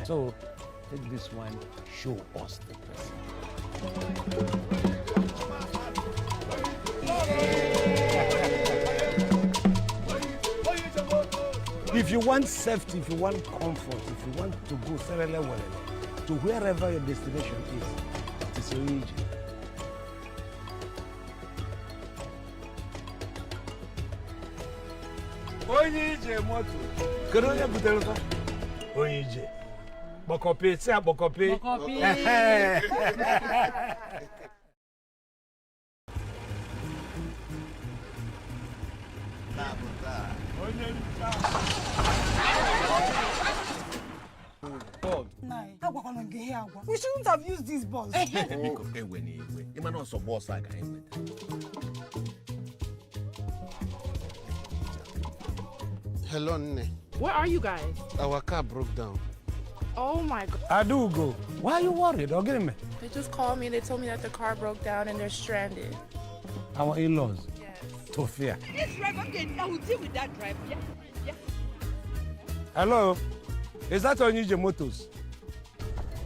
So take this one, show us the president. If you want safety, if you want comfort, if you want to go serele welele, to wherever your destination is, it is Onije. Onye ije moto. Kedu onye butere fa? Onye ije. Kpọkọpị, si akpọkọpị. Kpọkọpị. Ehe. Agwakwala gị ihe agwa. We shouldn't have used this bus. Biko, ewe na iwe, ịma na ọsọ bọọsụ a ka anyị nweta. Hello, Nne. Where are you guys? Our car broke down. Oh my God. Adaugo, why are you worried? Ọ gịnị mere? They just called me and they told me that the car broke down and they're stranded. Our in-laws. Yes. Tofia. This driver, okay, I will deal with that driver. Yeah. Hello, is that Onije Motors?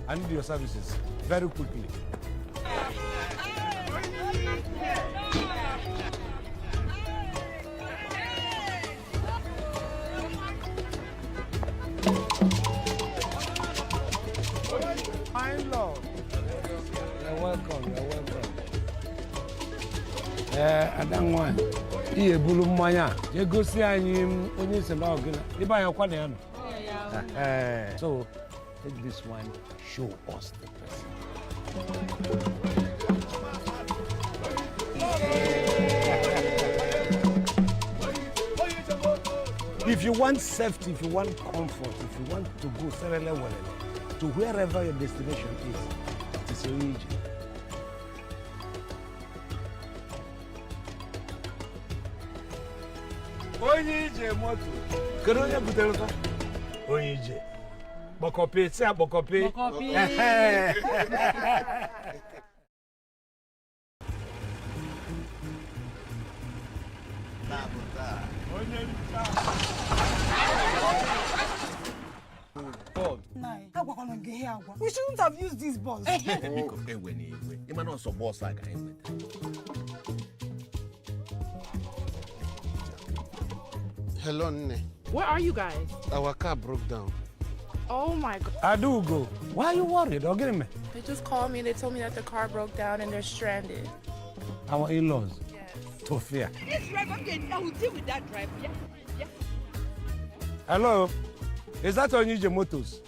I need your services very quickly. My lord. You're welcome, you're welcome. Ee, ada nwanyị, ị ebulu mmanya a jee gosi anyị m onye si na ọgịna ịba anyị ọkwa na ya nọ. So take this one, show us the president. If you want safety, if you want comfort, if you want to go serele welele, to wherever your destination is, it is Onije. Onye ije moto. Kedu onye butere fa? Onye ije. Kpọkọpị, si akpọkọpị. Kpọkọpị. Ehe. Agwakwala gị ihe agwa. We shouldn't have used this bus. Biko, ewe na iwe, ịma na ọsọ bọọsụ a ka anyị nweta. Hello, Nne. Where are you guys? Our car broke down. Oh my God. Adaugo, why are you worried? Ọ gịnị mere? They just called me and they told me that the car broke down and they're stranded. Our in-laws. Yes. Tofia. This driver, okay, I will deal with that driver. Yeah. Hello, is that Onije Motors?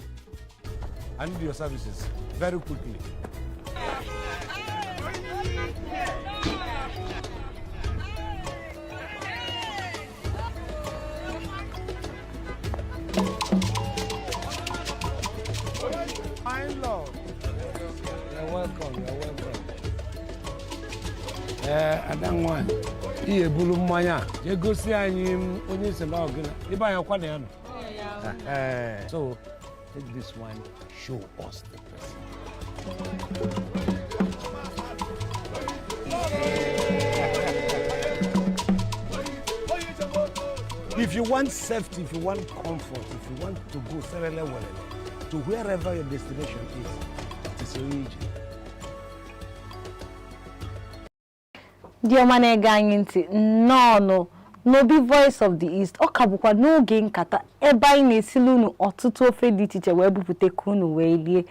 I need your services very quickly. My lord. You're welcome, you're welcome. Ee, ada nwanyị, ị ebulu mmanya a jee gosi anyị m onye si na ọgịna ịba anyị ọkwa na ya nọ. So take this one, show us the president. If you want safety, if you want comfort, if you want to go serele welele, to wherever your destination is, it is Onije. Ndị ọma na-ege anyị ntị, nnọọ n'obi Voice of the East. Ọ ka bụkwa n'oge nkata, ebe anyị na-esili unu ọtụtụ ofe dị iche iche wee bupụta ka unu wee lie.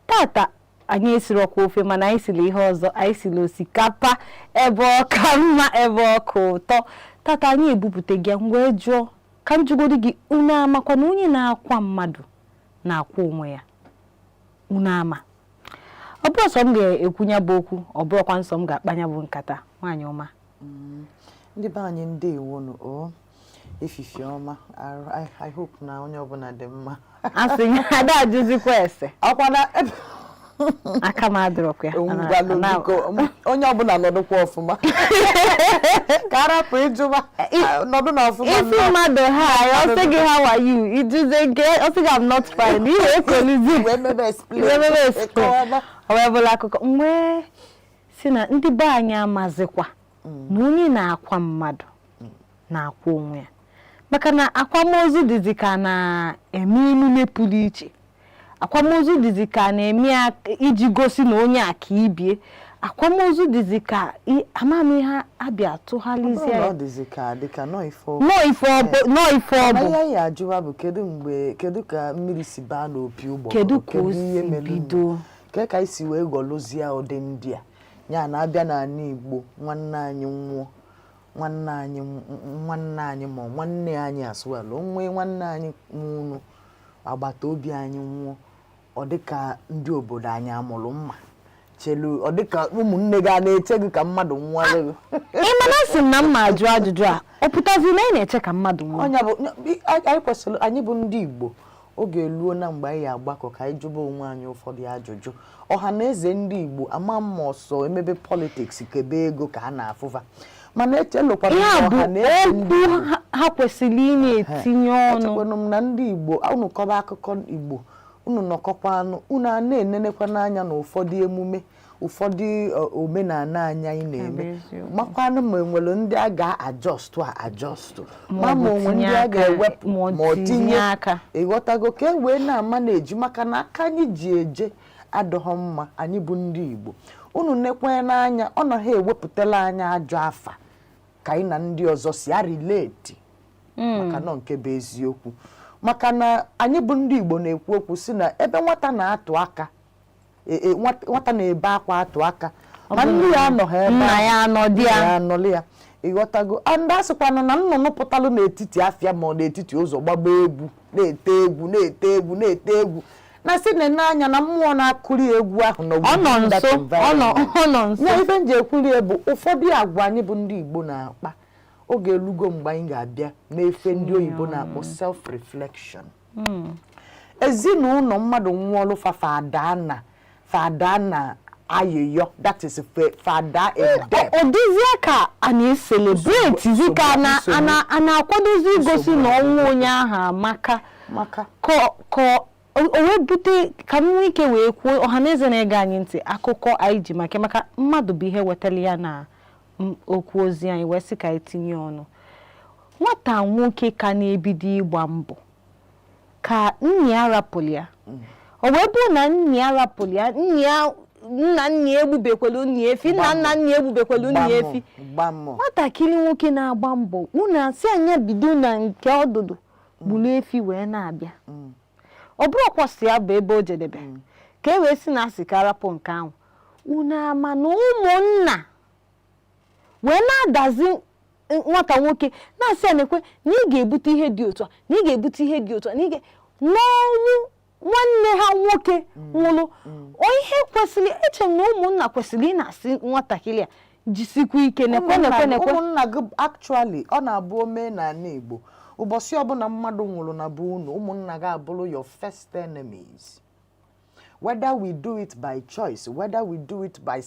Tata anyị esiri ọkwa ofe, mana anyị siri ihe ọzọ. Anyị siri osikapa, ebe ọ ka mma, ebe ọ ka ụtọ. Tata anyị ebupụta gị wee jụọ ka m jụgodu gị, unu amakwa na onye na-akwa mmadụ na-akwa onwe ya? Unu ama? Ọ bụrụ sọ m ga-ekwunye bụ okwu, ọ bụrụkwa nsọ m ga-akpanya bụ nkata. Nwaanyị ọma. Ndị be anyị, ndewonu o, efifi ọma. I hope na onye ọbụla dị mma. Asị ada ajụzikwa ese. Ọkwa na Aka m adịrọkwa ya. Ngwanụ, biko, onye ọbụla nọdụkwa ọfụma, ka arapụ ịjụba nọdụ na ọfụma. Isi Nnọọ. Mmadụ hi, ọ sị gị, "How are you?" Ijuze nke ọ sị gị, "I'm not fine." Ihe ekolizi wee mebe explain. Wee mebe explain. Ịkọwaba. Ọ wee bụrụ akụkọ nwee si na ndị be anyị amazikwa na onye na-akwa mmadụ na-akwa onwe ya. Maka na akwamozu dịzi ka a na-eme emume pụrụ iche, akwamozu dịzi ka a na-eme ya iji gosi na onye a ka ibie, akwamozu dịzi ka ama m ihe abịa tụgharịzie ọ ya. Dịzi ka dịka nọọ ife ọ Nọọ ife ọ bụ, nọọ ife ọ Ma bụ. ihe anyị ajụwa bụ, kedu mgbe, kedu ka mmiri si baa n'opi ụgbọgụrụ? Kedu ka o ihe si melụnụ? bido? Kee ka anyị si wee ghọlụzie ụdị ndị a ya na-abịa n'ala Igbo, nwanne anyị nwụọ, nwanne anyị ma nwanne anyị as well, o nwee nwanne anyị nwụnụ, agbata obi anyị nwụọ, ọ dịka ndị obodo anyị amụrụ mma chelu, ọ dịka ụmụnne gị a na-eche gị ka mmadụ nwụọrọ gị. Ị mana asị m na m ma ajụ ajụjụ a, ọ pụtazi na anyị na-eche ka mmadụ nwụọ? Ọnya bụ anyị kwesịrị, anyị bụ ndị Igbo, oge eluo na mgbe anyị agbakọ ka anyị jụba onwe anyị ụfọdụ ajụjụ. Ọha na eze ndị Igbo, ama mma ọsọ emebe politics, kebe ego ka a na-afụfa, mana echelụkwana Ihe a bụ ọha na eze ndị okwu Igbo. ha kwesịrị ị na-etinye ọnụ. Echekwanụ m na ndị Igbo, unu kọba akụkọ Igbo, unu nọkọkwa anụ, unu a na-enenekwa n'anya na ụfọdụ emume, ụfọdụ omenala anyị na-eme, eziokwu. makwanụ ma enwere ndị a ga-adjustụ a adjustụ, ma ma ọ ma bụ onwe tinye ndị a aka, ga-ewepụ, ma ọ ma ọ tinye tinye aka. Ịghọtago? Ka e wee na-ama na-eji, maka na aka anyị ji eje adọghọ mma. Anyị bụ ndị Igbo, unu nekwe n'anya, ọ naghị ewepụtala anyị ajọ afa ka anyị na ndị ọzọ si arelate, maka nọ nke bụ eziokwu, maka na anyị bụ ndị Igbo na-ekwu okwu si na ebe nwata na-atụ aka, nwata na-ebe akwa atụ aka, ma nne ya anọghị ebe nna ahụ. Ya anọdị ya. Nna ya anọlị ya. Ịghọtago? And a sịkwana na nnụnụ pụtalụ n'etiti afịa ma ọ n'etiti ụzọ gbaba egwu, na-ete egwu, na-ete egwu, na-ete egwu, na sị na anya na mmụọ na-akụri egwu ahụ nọ Ọ nọ within that nso, ọ nọ environment. ọ nọ nso. Ya ife m ji ekwuri ya bụ ụfọdụ agwa anyị bụ ndị Igbo na-akpa, oge elugo mgbe anyị ga-abịa n'efe ndị oyibo na-akpọ self reflection. Ezinụlọ mmadụ nwụọlụ, fa fada na ayịyọ, that is fada in debt. Ọ dịzie ka a na-ecelebrate zi ka a na-akwadozi igosi na ọnwụ onye ahụ amaka. Maka Ka o wee bute ka m nwee ike wee kwuo, ọhaneze na-ege anyị ntị, akụkọ anyị ji maka mmadụ bụ ihe wetara ya na okwu ozi anyị wee sị ka anyị tinye ọnụ. Nwata nwoke ka na-ebido ịgba mbọ ka nna ya rapụrụ ya, o wee bụrụ na nna ya rapụrụ ya, nna ya, nna nna ya egbubekwelu nna ya efi, nna nna nna ya egbubekwelu nna ya efi. Gbamụ. Nwatakịrị nwoke na-agba mbọ, unu asị anya bido na nke ọdụdụ gburu efi wee na-abịa. Ọ bụrụ kwasị ya bụ ebe o jedebe ka e wee si na asị ka arapụ nke ahụ, unu ama na ụmụnna wee na-adazi nwata nwoke, na-asị ya na-ekwe na ị ga-ebute ihe dị otu a, na ị ga-ebute ihe dị otu a, na ị ga n'ọnwụ nwanne ha nwoke nwụrụ. O ihe kwesịrị, eche m na ụmụnna kwesịrị ị na-asị nwatakịrị a jisikwa ike, nekwe, nekwe, nekwe. Ụmụnna gị actually, ọ na-abụ omenala Igbo, ụbọchị ọbụla mmadụ nwụrụ na be unu, ụmụnna gị abụrụ your first enemies, whether we do it by choice, whether we do it by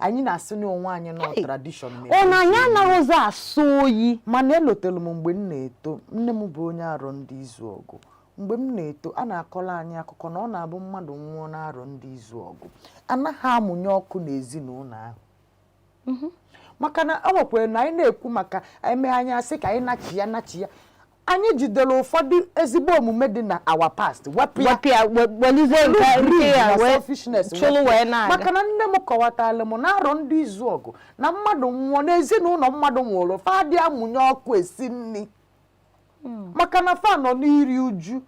anyị na-asị na onwe anyị nọ tradition mere. Ọ na anyị anaghịzi asụ oyi. Mana elotelu m mgbe m na-eto, nne m bụ onye Arọ Ndị Izu Ọgụ. Mgbe m na-eto, a na-akọrọ anyị akụkọ na ọ na-abụ mmadụ nwụọ n'Arọ Ndị Izu Ọgụ, anaghị amụnye ọkụ n'ezinụlọ ahụ, maka na o nwekwara na anyị na-ekwu maka eme anyị asị ka anyị nachi ya, nachi ya. Anyị jidere ụfọdụ ezigbo omume dị na our past, wepụ ya. Wepụ ya, welizie nke greed nke ya na wee selfishness chụlụ wepụ wee ya. na-aga. Maka na nne m kọwatara m na Arọ Ndị Izu Ọgụ, na mmadụ nwụọ n'ezinụlọ mmadụ nwụrụ, fadị amụnye ọkụ esi nri, maka na fa nọ n'iri uju,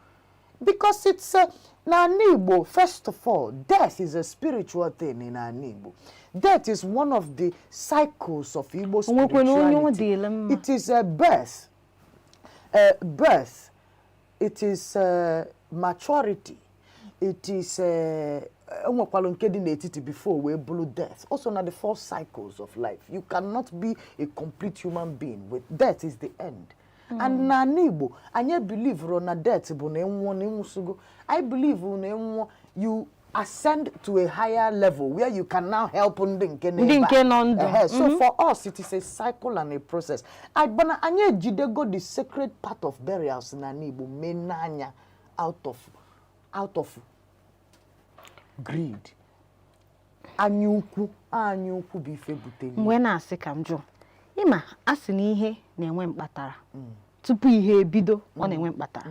because it's a n'ala Igbo, first of all, death is a spiritual thing in ala Igbo. Death is one of the cycles of Igbo Onwekwana onye ọ spirituality. dịịrị mma. It is a birth, it is maturity, it is enwekwalụ nke dị n'etiti before wee bụrụ death. Also na the four cycles of life, you cannot be a complete human being with death is the end. And n'ala Igbo, anyị believe na death bụ na ịnwụọ na ịnwụsịgo. I believe na ịnwụọ, you ascend to a higher level where you can now help ndị nke Ndị n'ebe a. nke nọ ndụ. Ehe, so for us it is a cycle and a process. Agbana anyị ejidego the sacred part of burials n'ala Igbo mee n'anya out of greed, anya ukwu. Anya ukwu bụ ife butere. Mgbe na-asị ka m jụọ, ịma a sị na ihe na-enwe mkpatara. Tupu ihe ebido, ọ na-enwe mkpatara.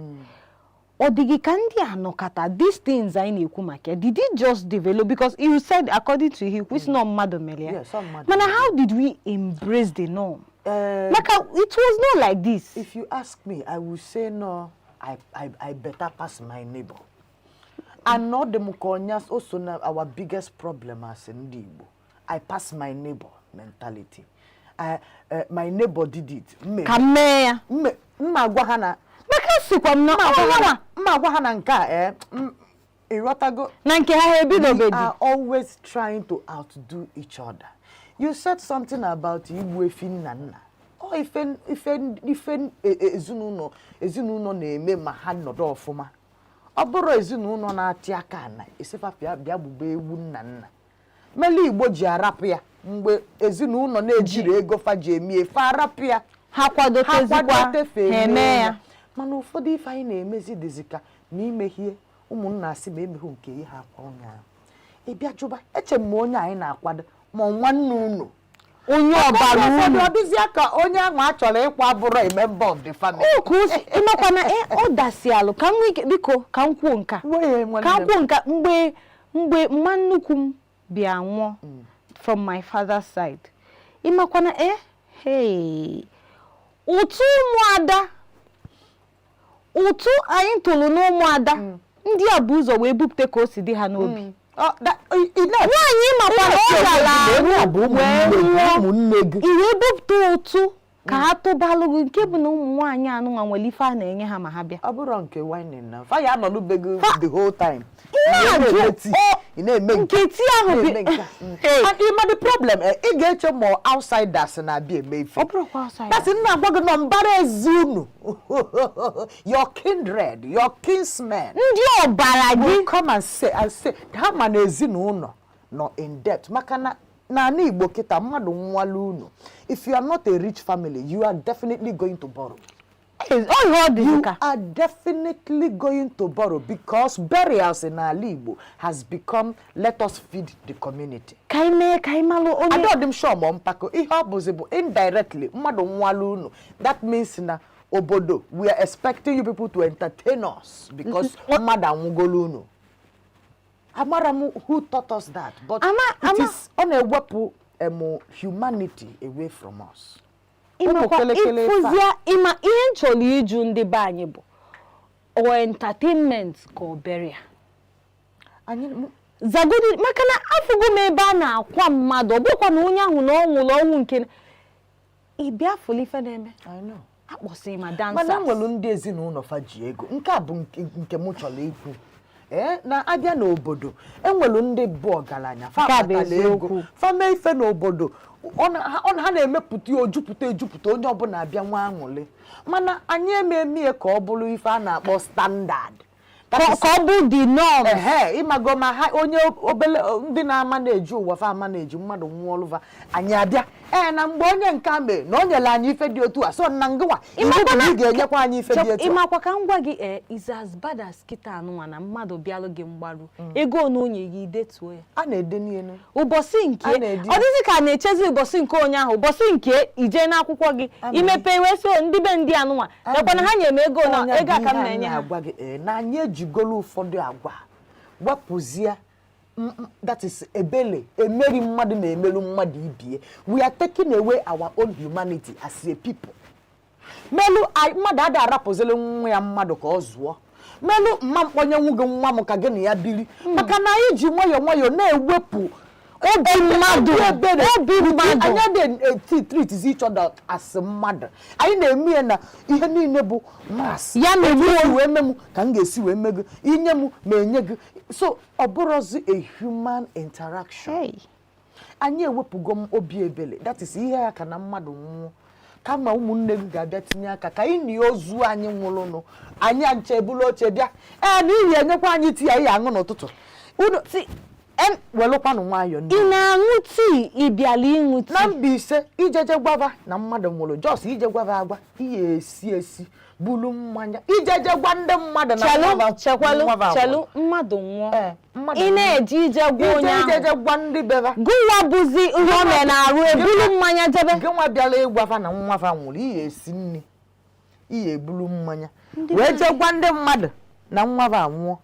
Ọ dị gị ka ndị a nọkọta, these things anyị na-ekwu maka ya, did it just develop? Because you said, according to ihe ikwu, isi na mmadụ mere ya. Yes, ọ mmadụ. Mana how did we embrace the norm? Maka it was not like this. If you ask me, I will say no, I better pass my neighbor. And not the Mukonyas also na our biggest problem as ndị Igbo. I pass my neighbor mentality. My neighbor did it. Ka m mee ya. Mma agwa ha na Maka sikwa m na mma agwa ha ọnwa mma agwa ha na nke a ịghọtago? Na nke ha ha We ebidobedi. are always trying to outdo each other. You said something about igbu efi nna nna. Ọ ife ezinụlọ na-eme ma ha nọdụ ọfụma. Ọ bụrụ ezinụlọ na-atị aka ana esifa bịa bịa gbube ewu nna nna. Mele Igbo ji arapụ ya mgbe ezinụlọ na-ejiri ego fa ji eme efe arapụ ya. Ha kwadotezikwa, Ha kwadotefe ha eme ya. Mana ụfọdụ ife anyị na-emezi dịzi ka ma imehie ụmụnna asị ma emeghe nke ihe ha akwa ụnyaahụ. Ị bịa jụba, eche m ma onye anyị na-akwado ma ọ nwanne unu onye ọbara ụfọdụ unu. Ọ dịzịa ka onye ahụ a chọrọ ịkwa bụrụ a member of the family. O ka o si ịmakwa na ọ dasi alụ ka m nwee ike, biko, ka m kwuo nke a. Wee, nwanne Ka m m. kwuo nke a, mgbe mma nnukwu m bịa nwụọ from my father's side, ịmakwa na hey, ụtụ ụmụada, ụtụ anyị tụrụ n'ụmụada ndị a bụ ụzọ wee bupụta ka o si dị ha n'obi. Nwaanyị makwa na ọ gara arụ wee nwụọ, ụmụnne gị i wee bupụta ụtụ ka ha tụbalụ gị, nke bụ na ụmụ nwaanyị anụnwa nwere ife a na-enye ha ma ha bịa. Ọ bụrụ nke whining na fa ya anọlụbeghị the whole time. Ị na-ajụ, Ị na-eme tii, ị na-eme nke tii ahụ ị na-eme nke a. Hey. And ịma the problem, ị ga-eche ma outsiders na-abịa eme ife. Ọ bụrụkwa outsiders. That's nna agwa gị nọ mbara ezi unu, your kindred, your kinsmen ndị ọbara gị will come and say ha ma na ezinụlọ nọ in debt, maka na n'ala Igbo kịta, mmadụ nwale unu, if you are not a rich family, you are definitely going to borrow. Ọ ihe ọ dịzị You ka are definitely going to borrow because burials in ala Igbo has become let us feed the community. Ka anyị mee ka anyị malụ onye. Adọdị m sure ma mpako ihe ọ bụzi bụ indirectly mmadụ nwale unu, that means na obodo, we are expecting you people to entertain us because mmadụ anwụgolo unu. Amara m who taught us that, but it is ọ na-ewepụ humanity away from us. Ịmakwa Ụmụ kelekele ife a. ịfụzia, ịma ihe m chọrọ ịjụ ndị be anyị bụ ọ entertainment ka ọ burial? Anyị Zagodi, maka na afụgo m ebe a na-akwa mmadụ, ọ bụkwa na onye ahụ na ọ nwụrụ ọnwụ nke ị bịa fụlụ ife na-eme. I know. Akpọsị ma Mana dancers. nwere ndị ezinụlọ fa ji ego. Nke a bụ nke m chọrọ ikwu, ee, na abịa n'obodo, enwere ndị bụ ọgaranya fa Nke a bụ kpatara ego eziokwu. fa mee ife n'obodo, ha na-emepụta ya ojupụta ejupụta, onye ọbụla abịa nwa aṅụrị. Mana anyị ememie ka ọ bụrụ ife a na-akpọ standard. That ka is- ka ọ bụ the norm. Ehe, ịmago ma ha onye obele ndị na-ama na-eji ụwa fa ama na-eji mmadụ nwụọ ọlụva, anyị abịa ee na mgbe onye nke a mee na o nyere anyị ife dị otu a, so na ngịnwa iwu bụ na ị ga-enyekwa anyị ife dị etu a. Ịmakwa ka m gwa gị, is as bad as kịta anụnwa na mmadụ bịalụ gị mgbaru, ego na onye gị idetuo ya. A na-ede n'elu. Ụbọchị nke A na-edi. ọ dịzị ka a na-echezi ụbọchị nke onye ahụ, ụbọchị nke ije n'akwụkwọ gị imepe wee sị ndị be ndị anụnwa lekwa na ha nyere m ego na Onye ego a bụ ka m ihe na-enye anyị ha. na-agwa gị, ee, na anyị ejigolo ụfọdụ agwa wepụzie that is ebele emeri mmadụ na-emelu mmadụ ibie. We are taking away our own humanity as a people. Melu mmadụ ada arapụzili nwa ya mmadụ ka ọ zụọ, melu mma mkpọnye gị nwa m ka gị na ya biri, maka na anyị ji nwayọọ nwayọọ na-ewepụ obi mmadụ, ebere. Obi mmadụ. Anyị adịghị treat each other as mmadụ. Anyị na-eme ya na ihe niile bụ mass. Ya na Otu i si wee mee m ka m ga-esi wee mee gị, inye m ma enye gị, so ọ bụrụzi a human interaction. Hey. Anyị ewepụgo m obi ebele. That is ihe ya ka na mmadụ nwụọ, kama ụmụnne gị ga-abịa tinye aka ka anyị nie ozu anyị nwụrụnụ, anyị nche ebulu oche bịa, ee, na iyi enyekwa anyị tii anyị aṅụ n'ụtụtụ unu welụkwanụ nwayọọ ndị Ị na-aṅụ tii, ị bịala ịṅụ na tii. Mbaise, ijeje gwava na mmadụ nwụrụ, jos ije gwava agwa ihe esi esi bulu mmanya ijeje gwa ndị mmadụ na Chelu, chekwelu, nwava nwụrụ. Chelu, mmadụ nwụọ, Ee, mmadụ ị nwụọ. na-eje ije gwa onye ije ahụ ijeje gwa ndị beva. Gụwa bụzi ihe o mere na-arụ ebulu mmanya jebe. Gị nwa bịara ịgwafa na nwafa nwụrụ, ihe esi nri. Iyi ebulu mmanya wee jee gwa ndị mmadụ na nwa bụ anwụọ.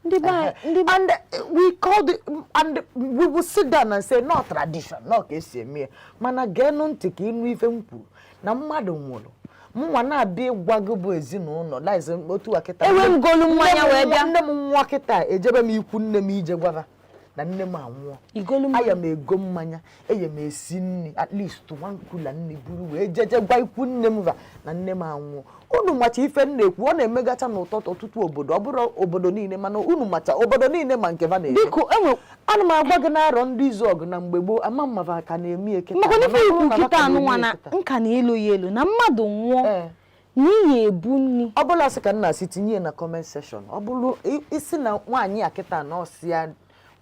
Ndị be anyị, ndị be And we called it, and we will sit down and say, no tradition, no ka esi eme ya. Mana geenụ ntị ka ịnụ ife m kwuru na mmadụ nwụrụ, mụnwa na-abịa ịgwa gị bụ ezinụlọ lize otu a kịta. Enwe m golu mmanya Nne m wee bịa. Nne m nwa kịta, ejebe m ikwu nne m ije gwava na nne m anwụọ. Igolu mmanya. Aya m ego mmanya, eye m esi nri, at least one cooler nri buru wee jeje gwa ikwu nne m va na nne m anwụọ. Unu macha ife m na-ekwu, ọ na-emegacha n'ụtọ ọtụtụ obodo, ọ bụrụ obodo niile, mana unu macha obodo niile ma nke va na-eme. Biko, enwe Ana m agwa gị na arọ ndị izu ọgụ na mgbe gboo, ama mma ka na-eme ya kịta. Maka na ife Mana ọ bụrụ ikwu na va kịta ka na-eme anụnwa ya na kịta. nka na-elo ya elu na mmadụ nwụọ n'ihi ebu nri. Ọ bụla sị ka nna si tinye ya na comment section, ọ bụrụ isi na nwaanyị a kịta na ọsị ya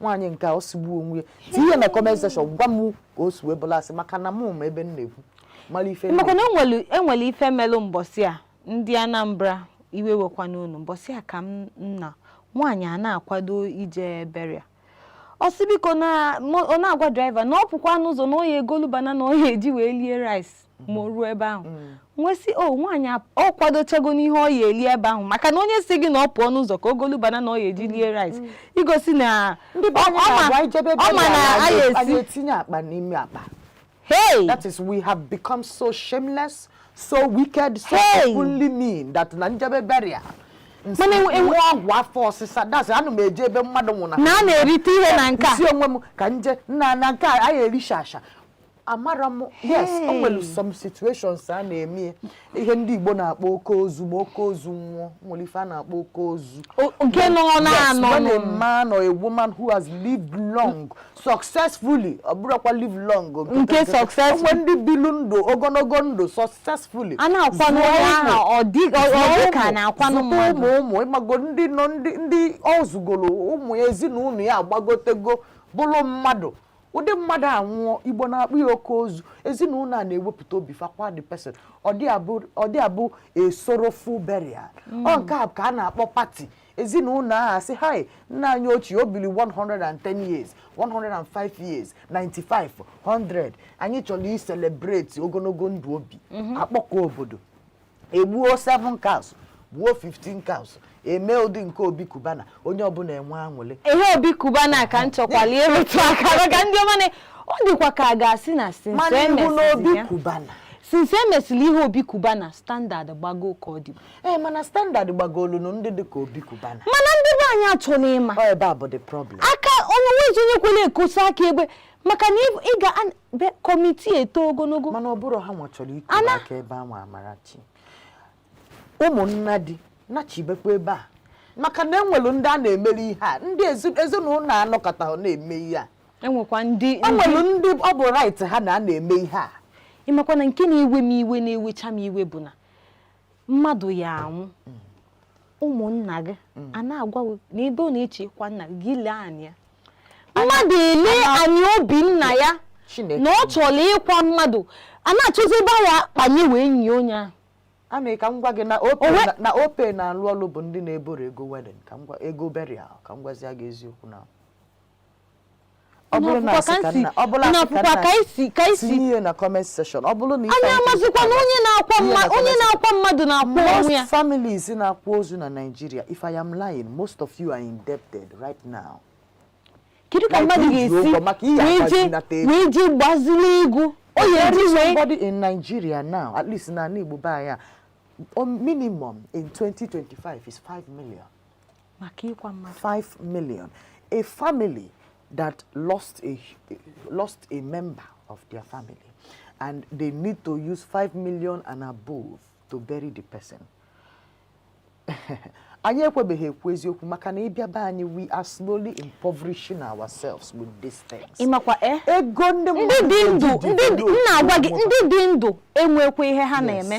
nwaanyị nke a ọ sigbuo onwe ya, tinye ya na comment section, gwa m ka o si wee bụla asị, maka na mụ ma ebe m na-ekwu mara ife m Maka na-ekwu. na enwere ife melụ mbọsị a, ndị Anambra iwe wekwa n'unu. Mbọsị a ka m na nwaanyị a na-akwado ije beria, ọ sị biko na ọ na-agwa driver na ọ pụkwa n'ụzọ na ọ ya egolu banana ọ ya eji wee lie rice ma o ruo ebe ahụ. Nwesị o nwaanyị ọ kwadochago n'ihe ọ ya eli ebe ahụ, maka na onye si gị na ọ pụọ n'ụzọ ka o golu banana ọ ya eji lie rice, igosi na Ndị be anyị na-agwa anyị jebe ọ ma na burial, a ya anyị esi etinye akpa n'ime akpa. Hey! That is, we have become so shameless, so wicked, so Hey! openly mean that na njebe burial, Mana nwa ọgwụ afọ ọsịsa, that's ana m eje ebe mmadụ nwụna na a na-erite ihe na nke a. Isi onwe m ka nje nna na nke a anyị eri shasha amara m. Yes, o nwere some situations a na-eme ihe ndị Igbo na-akpọ oke ozu. Ma oke ozu nwụọ, nwere ife a na-akpọ oke ozu. Nke nọ na-anọ. Yes, when a man or a woman who has lived long successfully, ọ bụrụkwa live long Nke successful. Onwe ndị bilu ndụ ogologo ndụ successfully, A na-akwanụ zụọ onye ụmụ, ahụ, ọ dị ka zụọ a na-akwanụ ụmụ, mmadụ. ụmụ ụmụ, ịmago ndị nọ, ndị ọ zụgoro ụmụ ya, ezinụlọ ya agbagotego bụrụ mmadụ, ụdị mmadụ anwụọ, Igbo na-akpọ ya oke ozu. Ezinụlọ a na-ewepụta obi fakwa the person. Ọ dị abụ a sorrowful burial. Ọ nke a ka a na-akpọ party. Ezinụlọ ahụ asị, "Hi, nna anyị ochie o biri 110 years, 105 years, 95, 100, anyị chọrọ i celebrate ogologo ndụ obi." Akpọkọ obodo, egbuo 7 cows, gbuo 15 cows, eme ụdị nke Obi Cubana, onye ọbụla enwe aṅụrị. Ihe Obi Cubana ka m chọkwala ịrụtụ aka, maka ndị ọma na ọ dịkwa ka a ga-asị na since Mana ihu na emesịrị Obi ya, Cubana, since emesịrị ihe Obi Cubana, standard gbago ka ọ dị. Ee, mana standard gbagolu ndị dị ka Obi Cubana. Mana ndị be anyị achọla ịma. Ọ ebe a bụ the problem. Aka onye nwezi onye kwere ekosa aka egbe, maka na ị ga be committee eto ogologo. Mana ọ bụrụ ha nwa chọrọ ikuru aka ebe ahụ, Amarachi, ụmụnna di nachibekwa ebe a, maka na enwelu ndị a na-emeri ihe a, ndị ezinụlọ anọkọta na-eme ihe a. Enwekwa ndị Enwelu ndị ọ bụ right ha na a na-eme ihe a. Ịmakwa na nke na-ewe m iwe, na-ewecha m iwe, bụ na mmadụ ya anwụ, ụmụnna gị a na-agwa gị na ebe ọ na-eche ịkwa nna gị lee anyị ya, mmadụ ele anyị obi nna ya. Chineke. Na ọ chọrọ ịkwa mmadụ, a na-achọzi ebe a ya akpanye wee nye onye ahụ. Ama ka m gwa gị na OPay na OPay na-alụ ọlụ bụ ndị na-eboro ego wedding, ka m gwa ego burial, ka m gwazie gị eziokwu na ọ bụrụ na asị ka nna, ọ bụrụ asị ka na-afụkwa nna ka isi tinye ihe na comment section, ọ bụrụ na anyị amazikwa na onye na-akwa Tinye mma na onye comment. na-akwa mmadụ na-akwa onwe ya. Most families na-akwa ozu na Nigeria, if I am lying, most of you are indebted right now. Kedu ka Like mmadụ iji ga-esi ụgwọ maka ihe wee jee agbazinata ego. wee jee gbazili ego o ya There eji is wee somebody in Nigeria now, at least na ala Igbo be anyị a, minimum in 2025 is 5 million. Maka ịkwa mmadụ. 5 million. A family that lost a member of their family and they need to use 5 million and above to bury the person. Anyị ekwebeghị ekwu eziokwu, maka na ịbịa be anyị, we are slowly impoverishing ourselves with these things. Ịmakwa e Ego ndị ndị mmadụ dị ndụ ga-eji ndị develop m na-agwa gị, onwe ha. ndị dị ndụ enwekwa ihe ha na-eme.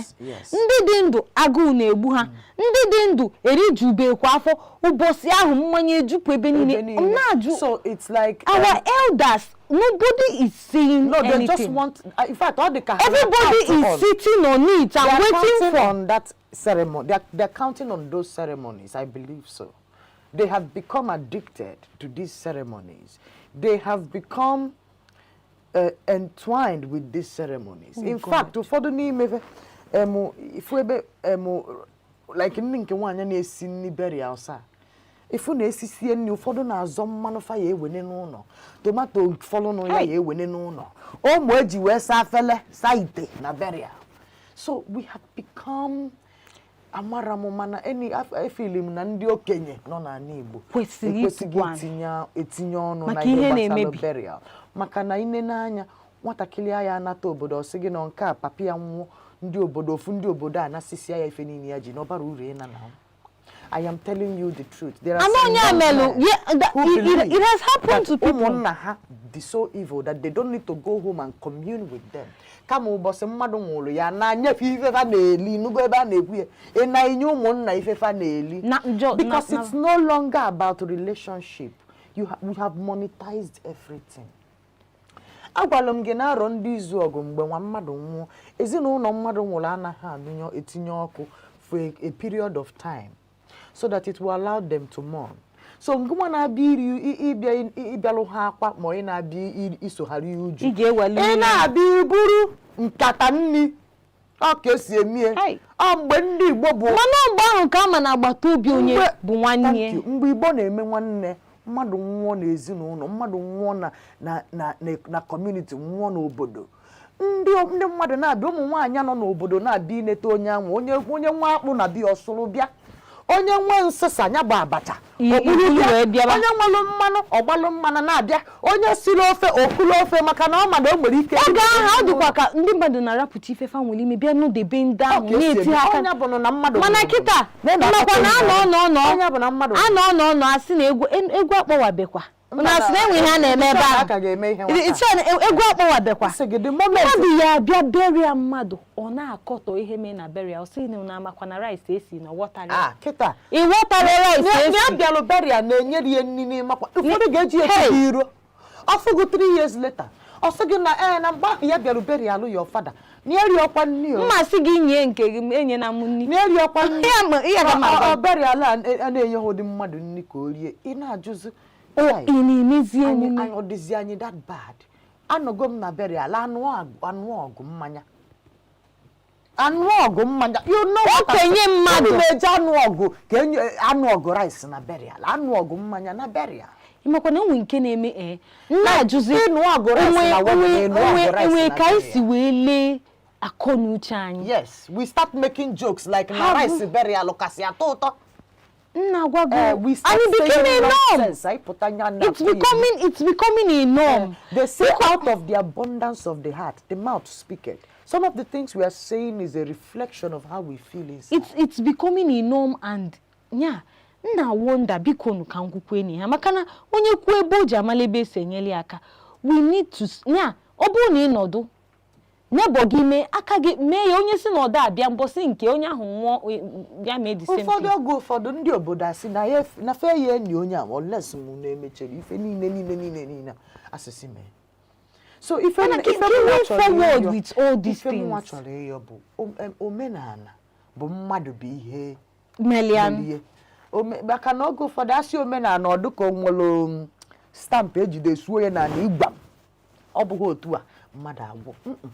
Ndị dị ndụ, agụụ na-egbu ha. Ndị dị ndụ erijubekwa afọ. Ụbọchị ahụ mmanya ejupụ ebe niile. Ebe niile. M na-ajụ, So it's like our elders, nobody is saying no, they anything. just want in fact, all the ka Everybody is sitting on it They and are waiting counting for on that ceremony. They're counting on those ceremonies. I believe so. They have become addicted to these ceremonies. They have become entwined with these ceremonies. In fact, ụfọdụ n'ime fe Ifu ebe like ndị nke nwaanyị na-esi nri burial sa, ifu na-esisie nri, ụfọdụ na-azọ mmanụ fa ya ewene n'ụlọ, tomato fọlụnụ ya ya ewene n'ụlọ, ụmụ eji wee saa afele, saa ite na burial. So we have become, amara m, mana eni efili m na ndị okenye nọ n'ala Igbo kwesịrị ekwesịghị ịtụkwu anyị etinye ọnụ maka na ihe ihe gbasara na-emebi. burial, maka na ine n'anya nwatakịrị ya anata obodo, ọ sị gị na nke a papa ya nwụọ, ndị obodo, ofu ndị obodo a nasịsịa ya ife niile ya ji na ọbara uru ịna na. I am telling you the truth. There are Anọ some onye young amelụ, men yeah, who believe it has happened that to people. ụmụnna ha dị so evil that they don't need to go home and commune with them. Kama ụbọchị mmadụ nwụrụ, ya na-anyefe ife fa na-eli nugo ebe a na-ekwu ya, ị na-enye ụmụnna ife fa na-eli because it's no longer about relationship. We have monetized everything. Agwala m gị na arọ ndị izu ọgụ, mgbe nwa mmadụ nwụọ, ezinụlọ mmadụ nwụrụ anaghị anụnye etinye ọkụ for a period of time so that it will allow them to mourn. So ngụnwa na-abịa iri ịbịa ịbịalụ ha akwa, ma ị na-abịa isogharị uju, Ị ga-ewelu ị nri. na-abịa iburu nkata nri, ọ ka esi emie. Hey. Ọ mgbe ndị Igbo bụ Mana mgbe ahụ ka ama na agbata obi onye bụ nwanne. Thank you. Mgbe Igbo na-eme nwanne, mmadụ nwụọ n'ezinụlọ, mmadụ nwụọ na community, nwụọ n'obodo, ndị mmadụ na-abịa, ụmụ nwaanyị nọ n'obodo na-abịa ineta onye anwụ, onye nwa akpụ na bịa ọsụrụ bịa, onye nwe nsịsa ya bụ abacha okpuru iburu bịa, wee bịaba. Onye nwelụ mmanụ ọgbalụ mmanụ na-abịa, onye siri ofe okulu ofe, maka na ọ ma na o nwere ike. Oge ahụ ọ dịkwa ka ndị mmadụ na-arapụta ife fa nwere ime bịa n'ụdebe ndị ahụ Ọ ka esi na-eti eme. aka. Ọnya bụ na mmadụ Mana nwụrụ. kịta Na makwa na anọ nọ nọ Ọnya bụ na mmadụ anọ nọ nọ, asị na egwu akpọwabekwa na asị na enwe ihe a na-eme ebe ahụ. Aka ga-eme ihe nwata. Iche na egwu akpọwabekwa. Sị gị, the moment Mmadụ ya abịa beria mmadụ, ọ na-akọtọ ihe mee na beria, ọ sị na amakwa na rice esi na ọghọtara. Ah, kịta Ị ghọtara rice ya esi? bịalụ beria na-enyere ya nri n'ime akwa. Ụfọdụ ga-eji ya Hey! eche iro ọfụgụ 3 years later, ọ sị gị na ee, na mgbe ahụ ya bịarụ beria alụ your father, na ya rie ọkwa nri o. Mma sị gị nye nke gị, enyena m nri. Na ya rie ọkwa nri. Ihe ka ma Ọ beria ala a na-enye ha ụdị mmadụ nri ka o rie, ị na-ajụzi, "Why?" Ị na-emezi anyị emume. Anyị ọ dịzi anyị that bad? Anọgo m na burial, anụ ọgụ mmanya, anụ ọgụ mmanya, you know what I'm Okenye saying? mmadụ. Unu na-eji anụ ọgụ ka enye anụ ọgụ rice na burial, anụ ọgụ mmanya na burial. Ịmakwa na onwe nke na-eme, ee, na-ajụzi Ịnụ ọgụ rice na wedding, ịnụ ọgụ rice onwe na ka anyị si burial. wee lee akọ na uche anyị. Yes, we start making jokes like na Ha bụ- rice burial kasị atọ ụtọ. Nna gwago Eh, we start and it became saying a norm. nonsense. Anyị pụta nya na It's becoming a norm. They say out of the abundance of the heart, the mouth speaketh. Some of the things we are saying is a reflection of how we feel inside. It's becoming a norm and nya nna wonder, biko nụ, ka nkwukwu enyi ha, maka na onye kwuo ebe o ji amala ebe esi enyere ya aka. We need to nya ọ bụrụ na ị nọdụ nebọ gị mee aka gị mee ya, onye si na ọda abịa mbọsị nke onye ahụ nwụọ, ya mee the same Ụfọdụ thing. oge ụfọdụ ndị obodo asị na ya na fe ya enyi onye a, unless m na-emechere ife niile niile niile niile asịsị mee. So ife Mana ife ke mụnwa way chọrọ forward ịyọ- with all these ife mụnwa things? chọrọ ịyọ bụ omenala bụ mmadụ bụ ihe Melian. melie. Maka na oge ụfọdụ asị omenala, ọ dịka o nwere stamp ejide suo ya n'ala ịgbam, ọ bụghị otu a mmadụ agwụ. Mm-mm.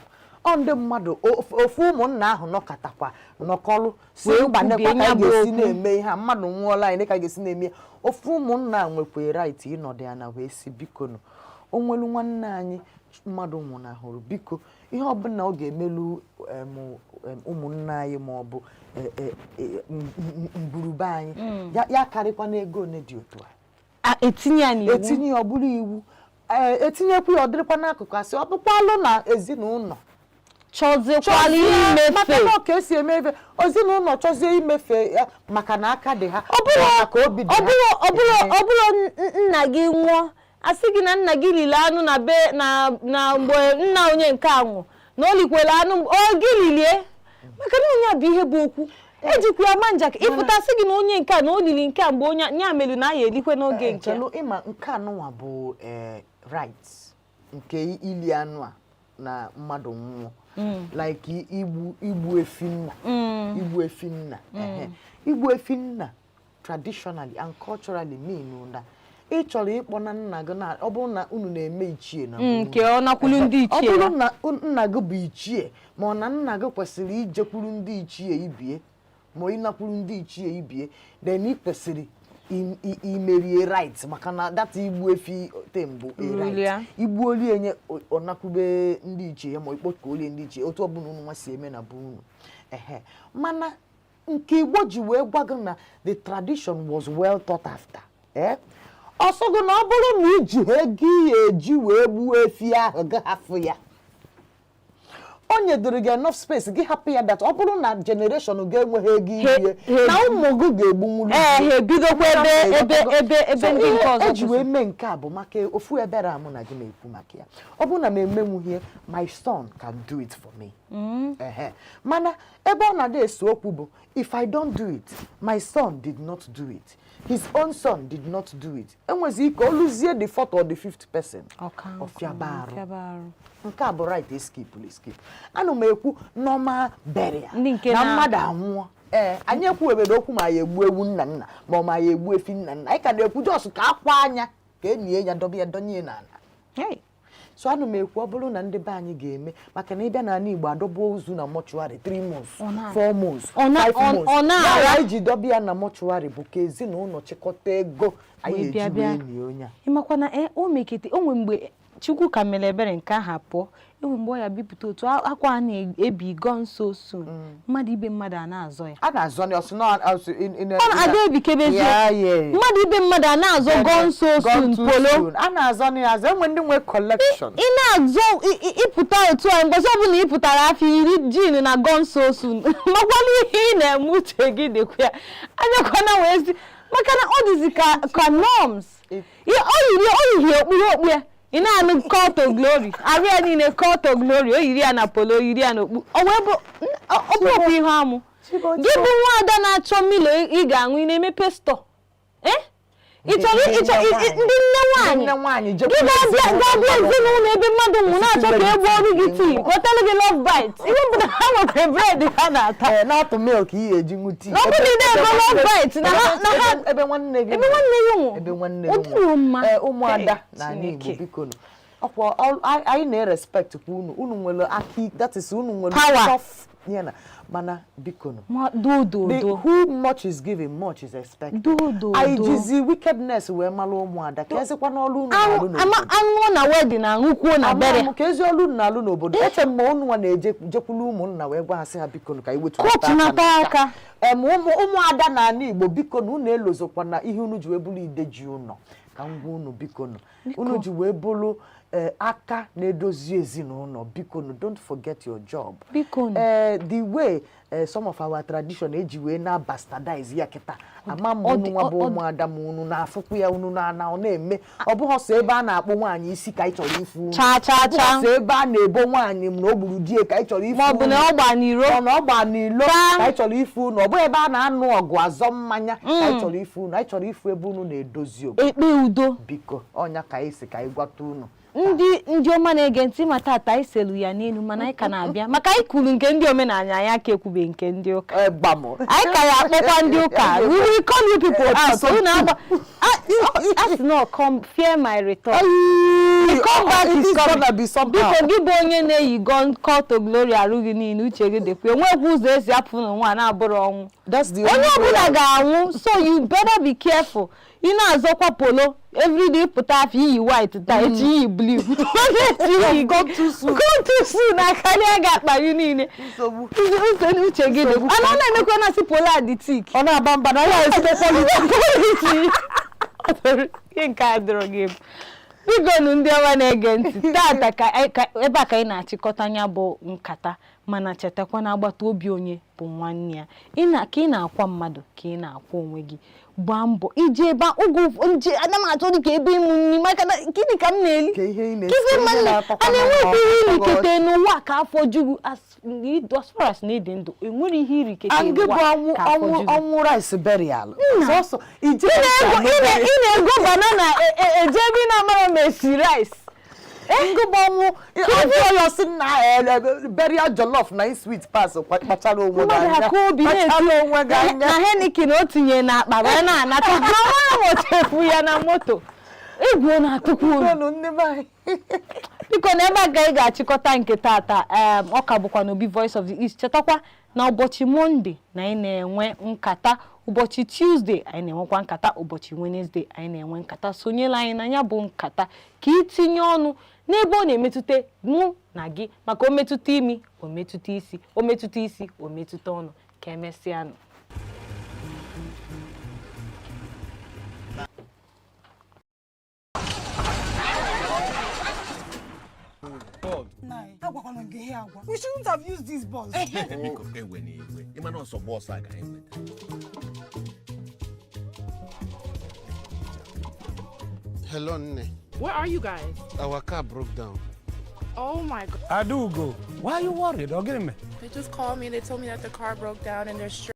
Ọ ndị mmadụ ofu ụmụnna ahụ nọkọtakwa nọkọlụ si Wee mba, nekwa kwubie ka ya anyị bụ ga-esi okwu. na-eme ihe a, mmadụ nwụọla anyị, ka anyị ga-esi na-eme ya. Ofu ụmụnna a nwekwa right ịnọdụ ya na wee si, biko nụ, o nwelu nwanne anyị mmadụ nwụnahụrụ, biko, ihe ọbụla ọ ga-emelu ụmụnna anyị ma ọ bụ ngwurube anyị ya, ya karịkwa n'ego one dị otu a. Etinye ya n'iwu. Etinye ya, ọ bụrụ iwu, ee, etinyekwu ya, ọ dịrịkwa n'akụkụ, asị ọ bụkwalụ na ezinụlọ chọzikwala chọzie maka imefe na ọ ka esi eme ife, ezinụlọ chọzie imefe ya maka na aka dị ha, ọ bụrụ maka obi dị ọ ha. bụrụ ọ bụrụ ọ bụrụ nna gị nwụọ, asị gị na nna gị lili anụ na be na mgbe nna onye nke a nwụ, na o likwere anụ, ọ gị lilie, maka na onye a bụ ihe bụ okwu ejikwa ya ma njakịrị ịpụta sị gị na onye nke a na o lili nke a mgbe onye ya melu na aya elikwe n'oge nke a. Chelu, ịma nke anụnwa bụ right nke ili anụ a na mmadụ nwụọ, like igbu efi nna, igbu efi nna, ehe. Igbu efi nna traditionally and culturally mean na Ị chọrọ ịkpọ na nna gị, na ọ bụrụ na unu na-eme ichie na Nke ọ nakwulu ndị ọ ichie bụrụ ya. Na nna gị bụ ichie, ma ọ na nna gị kwesịrị ijekwuru ndị ichie ibie, ma ị nakwuru ndị ichie ibie, then ị kwesịrị imerie right, maka na data igbu efi tem bụ a Ruru right. ya. Igbu oli enye, ọ nakwube ndị ichie ya, ma ịkpọka olie ndị ichie, otu ọbụla unu nwa si eme na be unu. Ehe, mana nke Igbo ji wee gwa gị na the tradition was well thought after, eh? Ọsọ gị na ọ bụrụ na iji ha ego ihe eji wee gbuo efi ahụ, gị hafụ ya, o nyedoro gị enough space, gị hapụ ya, that ọ bụrụ na generation gị enweghị ego irie, na ụmụ gị ga-egbunwuru. Ee, ha ebidokwa ebe So ndị nke ihe ọzọ eji wee kwụsị. Mee nke a bụ maka ofu ebere a mụ na gị na-ekwu maka ya. Ọ bụrụ na m emenwughie, my son can do it for me. Ehe. Mana ebe ọ na-ada ese okwu bụ, if I don't do it, my son did not do it, his own son did not do it, enwezi ike oluzie the fourth or the fifth person, ọfịaba arụ. Ọfịaba arụ. Nke a bụ right escape escape. Ana m ekwu normal burial Ndị nke na mmadụ anwụọ. Ee, anyị ekwuwebere okwu ma ya egbu ewu nna nna, ma ọ ma ya egbu efi nna nna. Anyị ka na-ekwu just ka akwa anya ka enyi ya dọba ya, dọnye ya n'ala. Hey. So ana m ekwu, ọ bụrụ na ndị be anyị ga-eme, maka na ịbịa n'ala Igbo, adọba ozu na mortuary 3 months, 4 months, 5 months. Ọ na-ara. Ya anyị ji dọba ya na mortuary bụ ka ezinụlọ chịkọta ego anyị Wee bịa eji bịa. wee nie onye a. Ịmakwa na o mekete, o nwe mgbe Chukwu ka mere ebere nke ahụ pụọ. Enwe mgbe ọ ya bipụta otu akwa a na-ebi gone so soon, mmadụ ibe mmadụ a na-azọ ya. A na-azọ ya, ọsị na ọsị Ọ na-ada ebikebezi. Mmadụ ibe mmadụ a na-azọ gone so soon polo. A na-azọ ya azọ, enwe ndị nwe collection. Ị na-azọ ịpụta otu a, mgbe ọbụla ị pụtara afọ iri jean na gone so soon, makwana ihe ị na-eme, uche gị dịkwa ya. Anyakwana wee sị maka na ọ dịzi ka norms. O yiri okpuru okpu ya, ị na-anụ call to glory, arụ ya niile call to glory. O yiri ya na polo, o yiri ya n'okpu, o wee bụ ọ bụ okpu ihe amụ. Gị bụ nwaada na-achọ Milo ị ga-aṅụ, ị na-emepe store, eh? Ị chọrọ ịchọ ndị nne nwaanyị Nne nwaanyị gị jekwuru ga-abịa ezinụlọ. Ga-abịa ezinụlọ ebe mmadụ nwụ na-achọ ka e gbuo ọrụ gị tii, wetara gị Love Bite, ihe bụ na ha nwere bread ha na-ata. Ee, na-atụ milk ihe eji ṅụ tii. Na ọ bụrụ na ị na-ego Love Bite na ha ebe nwanne gị ebe nwanne ya nwụ. Ebe nwanne Ọ gị dịrọ mma. Ee, ụmụada Hey, na ala Igbo, Chineke. biko nụ. Ọkwa anyị na-erespect kwa unu. Unu nwere aka, that is, unu nwere Power. tough ihe na, mana biko nụ. Ma do do do. Who much is given, much is expected. Do do Anyị do. jizi wickedness wee mara ụmụada, ka ezikwa n'ọlụ unu na-alụ n'obodo. Aṅụọ na wedding, aṅụkwuo na Ama burial. m ka ezi ọlụ unu na-alụ n'obodo. Eche m ma unu nwa na-eje jekwulu ụmụnna wee gwa ha, sị ha biko nụ, ka anyị wetu Kụtụnata aka. Em, ụmụada n'ala Igbo, biko na unu elozokwa na ihe unu ji wee bụrụ ide ji ụnọ, ka m gwa unu, biko nụ, unu ji wee bụrụ aka na-edozi ezinụlọ, biko nụ, don't forget your job. Biko nụ. Ee, the way some of our tradition eji wee na bastardize ya kịta, ama m unu nwa bụ ụmụada, ma unu na-afụkwu ya, unu na-ana ọ na-eme. Ọ bụghị sọ ebe a na-akpụ nwaanyị isi ka anyị chọrọ ifu unu. Cha cha Ọ bụghị cha. sọ ebe a na-ebo nwaanyị m na o gburu di ya ka anyị chọrọ ifu Ma ọ bụ na unu. ọ gba n'iro. Ọ na ọ gba n'ilo Taa. ka anyị chọrọ ifu unu. Ọ bụghị ebe a na-anụ ọgụ azọ mmanya ka anyị chọrọ ifu unu. Anyị chọrọ ifu ebe unu na-edozi obodo. Ekpe udo. Biko, ọnya ka anyị si ka anyị gwata unu. Ndị ọma na-ege ntị, ma tata anyị selu ya n'elu, mana anyị ka na-abịa maka anyị kwuru nke ndị omenala, anyị aka ekwube nke ndị ụka. Gbam. Anyị ka ya akpọkwa ndị ụka. We will call you people out. Unu agba a sị na come fear my return. The comeback is It's coming. gonna be somehow. Biko, gị bụ onye na-eyi gon call to glory arụ gị niile, uche gị dịkwa. Enwekwa ụzọ esi apụ n'ụwa a na-abụrụ ọnwụ. That's the Onye only way ọbụla out. ga-anwụ, so you better be careful. Ị na-azọkwa polo everyday, pụta afọ iyi white taa, echi iyi blue, echi iyi Gone too soon. Gone too soon, akarịa gị akpa gị niile. Nsogbu. Uche uche gị dị ana ọ na-emekwa na asị polo a dị thick. Ọ na-aba mba na ya ezigbo quality. Ihe nke a dịrọ gị egwu. Biko nụ, ndị ọma na-ege ntị, tata ka ebe a ka anyị na-achịkọta ya bụ nkata, mana chetakwa na agbata obi onye bụ nwanne ya. Ị na ka ị na-akwa mmadụ ka ị na-akwa onwe gị. Gbaa mbọ ije ebe oge nje ana m achọ dị ka ebe ịmụ nri, maka na gịnị ka m na-eli? Ka ihe ị na-esi, Ka ife ihe mmanụ na-atọkwa a na-enwekwa ihe n'ọkụ. irikete n'ụwa ka afọ jugu. As far as na ịdị ndụ, enwere ihe irikete And gị bụ n'ụwa ọnwụ ka afọ ọnwụ jugu. Ọnwụ rice burial sọsọ ije. Ị na-ego banana eje ebe ị na-amara ma esi rice. Ngụ bụ ọnwụ ọjọọ ya, sị na burial jollof na sweet pass. Kpachara onwe gị Mmadụ anya. aka obi Kpachara onwe gị na anya. Heineken o tinye n'akpa wee na-anata, na nwa ma o chefu ya na moto. Egwu ọ na-atụkwa unu? Unu ndị be anyị. Biko, na ebe a ka anyị ga-achịkọta nke tata. Ọ ka bụkwa n'Obi Voice of the East. Chetakwa na ụbọchị Monday na anyị na-enwe nkata, ụbọchị Tuesday anyị na-enwekwa nkata, ụbọchị Wednesday anyị na-enwe nkata. Sonyela anyị na ya bụ nkata ka itinye ọnụ n'ebe ọ na-emetụta mụ na gị, maka o metụta imi, o metụta isi, o metụta isi, o metụta ọnụ. Ka emesịanụ. Nai, agwakwana m gị ihe agwa. We shouldn't have used this bus. Biko, ewe na iwe, ịmana ọsọ bọọsụ a ka anyị nweta. Hello, nne. Where are you guys? Our car broke down. Oh my God. Adaugo, why are you worried? Ọ gịnị mere? They just called me. They told me that the car broke down and they're stranded.